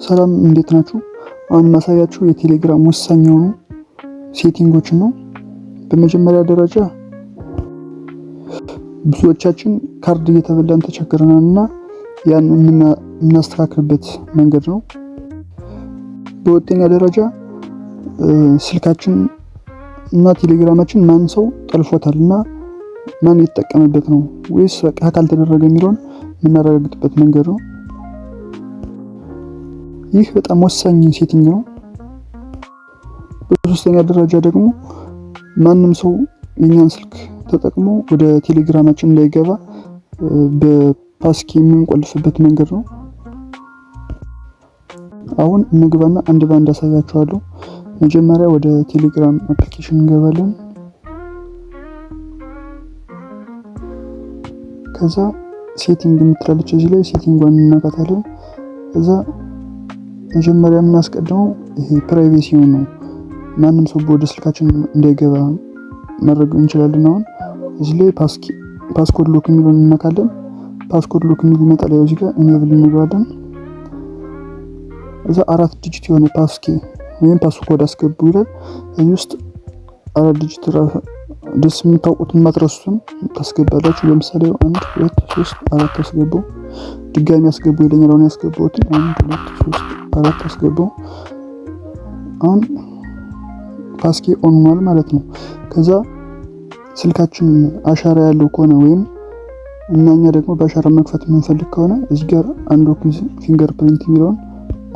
ሰላም፣ እንዴት ናችሁ? አሁን የማሳያችሁ የቴሌግራም ወሳኝ የሆኑ setting ኦችን ነው። በመጀመሪያ ደረጃ ብዙዎቻችን ካርድ እየተበላን ተቸግረናል እና ያን የምናስተካክልበት መንገድ ነው። በሁለተኛ ደረጃ ስልካችን እና ቴሌግራማችን ማን ሰው ጠልፎታል እና ማን እየተጠቀመበት ነው ወይስ hack አልተደረገ የሚለውን የምናረጋግጥበት መንገድ ነው። ይህ በጣም ወሳኝ setting ነው። በሶስተኛ ደረጃ ደግሞ ማንም ሰው የኛን ስልክ ተጠቅሞ ወደ ቴሌግራማችን እንዳይገባ በ passkey የምንቆልፍበት መንገድ ነው። አሁን እንግባና አንድ ባንድ አሳያችኋለሁ። መጀመሪያ ወደ ቴሌግራም application እንገባለን። ከዛ setting የምትላለች እዚህ ላይ setting ኧን እንነካታለን። ከዛ መጀመሪያ የምናስቀድመው ይሄ privacy ውን ነው። ማንም ሰው ወደ ስልካችን እንዳይገባ ማድረግ እንችላለን። አሁን እዚህ ላይ passcode lock የሚለውን እንነካለን። Passcode lock የሚል ይመጣል። ያው እዚህ ጋር enable እንለዋለን። እዛ አራት digit የሆነ passkey ወይም passcode አስገቡ ይላል። እዚህ ውስጥ አራት digit ደስ የምታውቁትን የማትረሱትን ታስገባላችሁ። ለምሳሌ 1 2 3 4 አስገቡ። ድጋሚ አስገቡ ይለኛል። አሁን ያስገባሁትን 1 2 3 4 አስገባው። አሁን passkey on ሆኗል ማለት ነው። ከዛ ስልካችን አሻራ ያለው ከሆነ ወይም እና እኛ ደግሞ በአሻራ መክፈት የምንፈልግ ከሆነ እዚህ ጋር unlock fingerprint የሚለውን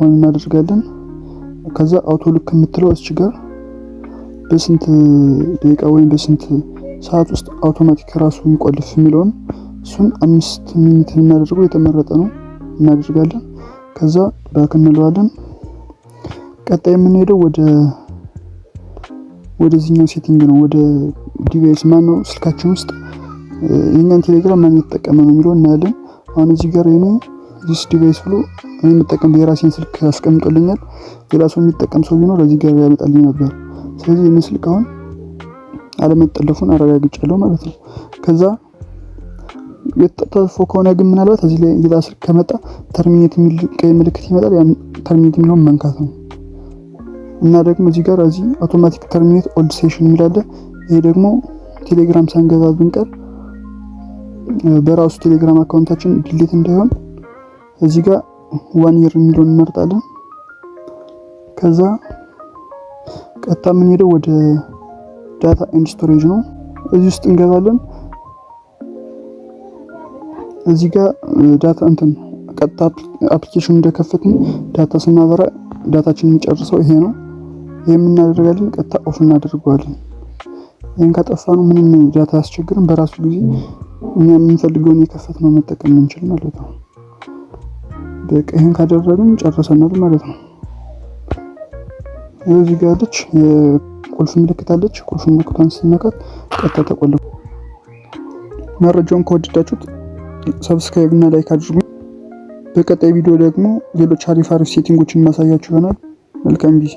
on እናደርጋለን። ከዛ auto lock የምትለው እዚች ጋር በስንት ደቂቃ ወይም በስንት ሰዓት ውስጥ አውቶማቲክ ራሱ ይቆልፍ የሚለውን እሱን 5 minute እናደርገው የተመረጠ ነው እናደርጋለን። ከዛ back እንለዋለን። ቀጣይ የምንሄደው ወደዚህኛው setting ነው። ወደ device ማን ነው ስልካችን ውስጥ የኛን ቴሌግራም ማን እየተጠቀመ ነው የሚለው እናያለን። አሁን እዚህ ጋር የኔ this device ብሎ እኔ የምጠቀም የራሴን ስልክ አስቀምጦልኛል። ሌላ ሰው የሚጠቀም ሰው ቢኖር እዚህ ጋር ያመጣልኝ ነበር። ስለዚህ የኔ ስልክ አሁን አለመጠለፉን አረጋግጫለሁ ማለት ነው። ከዛ የተጠለፈ ከሆነ ግን ምናልባት እዚህ ላይ ሌላ ስልክ ከመጣ terminate የሚል ቀይ ምልክት ይመጣል። ያን terminate የሚለውን መንካት ነው። እና ደግሞ እዚህ ጋር እዚህ automatic terminate old session የሚል አለ። ይሄ ደግሞ ቴሌግራም ሳንገባ ብንቀር በራሱ ቴሌግራም account ኣችን delete እንዳይሆን እዚህ ጋር one year የሚለውን እንመርጣለን። ከዛ ቀጥታ የምንሄደው ወደ data and storage ነው። እዚህ ውስጥ እንገባለን። እዚህ ጋር data እንትን ቀጥታ application እንደከፈትን data ስናበራ data ችን የሚጨርሰው ይሄ ነው። ይሄ የምናደርጋለን ቀጥታ off እናደርገዋለን። ይህን ካጠፋነው ምንም data አያስቸግርም። በራሱ ጊዜ እኛ የምንፈልገውን የከፈትነው መጠቀም የምንችል ማለት ነው። በቃ ይህን ካደረግን ጨርሰናል ማለት ነው። እዚህ ጋር ያለች የቁልፍ ምልክት አለች። ቁልፍ ምልክቷን ስነካት ቀጥታ ተቆልፎ። መረጃውን ከወደዳችሁት subscribe እና like አድርጉ። በቀጣይ ቪዲዮ ደግሞ ሌሎች አሪፍ አሪፍ setting ኦችን ማሳያችሁ ይሆናል። መልካም ጊዜ።